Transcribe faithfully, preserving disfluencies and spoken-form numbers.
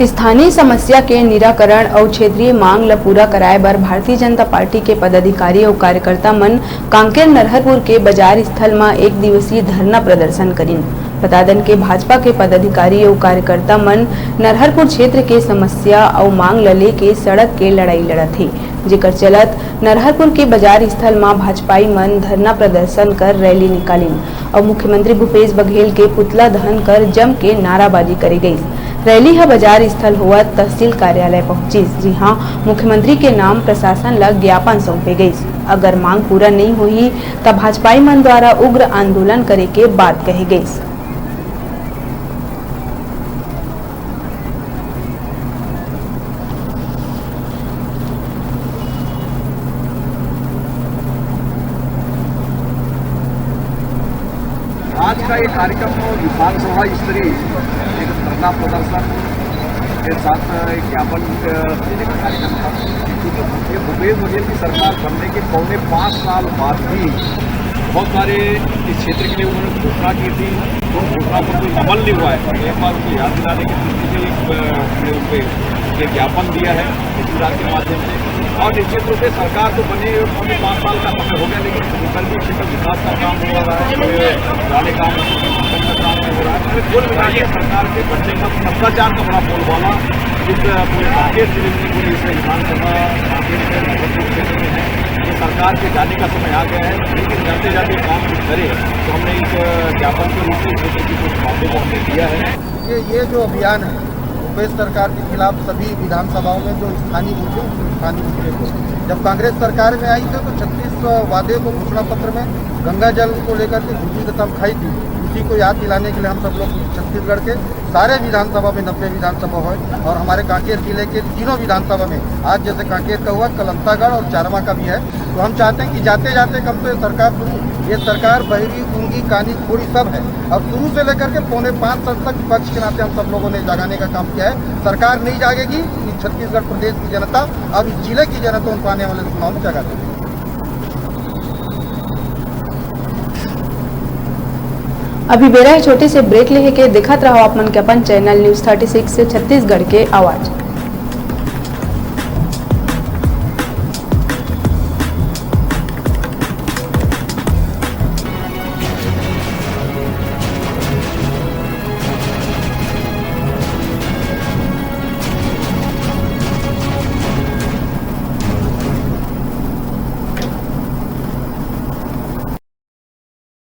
स्थानीय समस्या के निराकरण अउ क्षेत्रीय मांग ल पूरा कराए बर भारतीय जनता पार्टी के पदाधिकारी अउ कार्यकर्ता मन कांकेर नरहरपुर के बाजार स्थल म एक दिवसीय धरना प्रदर्शन करिन। बता दन के भाजपा के पदाधिकारी अउ कार्यकर्ता मन नरहरपुर क्षेत्र के समस्या अउ मांग ल लेके सड़क के लड़ाई लड़त हे, जेकर चलत नरहरपुर के बाजार स्थल म भाजपाई मन धरना प्रदर्शन कर रैली निकालिन अउ मुख्यमंत्री भूपेश बघेल के पुतला दहन कर जम के नाराबाजी करे गईस। रैली ह बाजार स्थल होवत तहसील कार्यालय पहुंचिस, जिहां मुख्यमंत्री के नाम प्रशासन ल ज्ञापन सौंपे गईस। अगर मांग पूरा नइ होही, त भाजपाई मन द्वारा उग्र आंदोलन करे के बात कहे गईस। आज का ये कार्यक्रम विधानसभा स्तरीय एक धरना प्रदर्शन के साथ एक ज्ञापन, अ, देने का कार्यक्रम था। क्योंकि ये भूपेश बघेल की सरकार बनने के पौने पाँच साल बाद भी बहुत सारे इस क्षेत्र के लिए उन्होंने घोषणा की थी, उन घोषणा पर कोई अमल नहीं हुआ है। एक बार उनको याद दिलाने की दृष्टि से एक, अ, हमने उनको एक ज्ञापन दिया है तहसीलदार के माध्यम से। और निश्चित रूप से सरकार तो बने हुए पौने पाँच साल का समय हो गया, लेकिन कहीं पर भी क्षेत्र विकास का काम नहीं हो रहा है, कोई पुराने काम का काम नहीं हो रहा है। हमें कुल मिला के सरकार के बनने का भ्रष्टाचार का बड़ा बोलबाला इस पूरे कांकेर जिले में, पूरे इस विधानसभा कांकेर के नरहरपुर क्षेत्र में है। ये सरकार के जाने का समय आ गया है, लेकिन जाते जाते काम कुछ करे, तो हमने एक ज्ञापन के रूप में क्षेत्र की कुछ बातों को हमने दिया है। ये, ये जो अभियान है, भूपेश सरकार के खिलाफ सभी विधानसभाओं में जो स्थानीय मुद्दे, उन स्थानीय मुद्दे को, जब कांग्रेस सरकार में आई थी, तो छत्तीस वादे को घोषणा पत्र में गंगा जल को लेकर के झूठी कसम खाई थी, उसी को याद दिलाने के लिए हम सब लोग छत्तीसगढ़ के सारे विधानसभा में, नब्बे विधानसभा हो और हमारे कांकेर जिले के तीनों विधानसभा में, आज जैसे कांकेर का हुआ, कल अंतागढ़ और चारवा का भी है, तो हम चाहते हैं कि जाते जाते कम से कम सरकार शुरू, ये सरकार बहिरी, गूंगी, कानी, कोरी सब है, और शुरू से लेकर के पौने पाँच साल तक विपक्ष के नाते हम सब लोगों ने जगाने का काम किया है। सरकार नहीं जागेगी, इस छत्तीसगढ़ प्रदेश की जनता और इस जिले की जनता उनको आने वाले चुनाव में जगा देगी। अभी बेरा हे छोटे से ब्रेक लेहे के, देखत रहो आप मन के अपन चैनल न्यूज़ थर्टी सिक्स से छत्तीसगढ़ के आवाज़।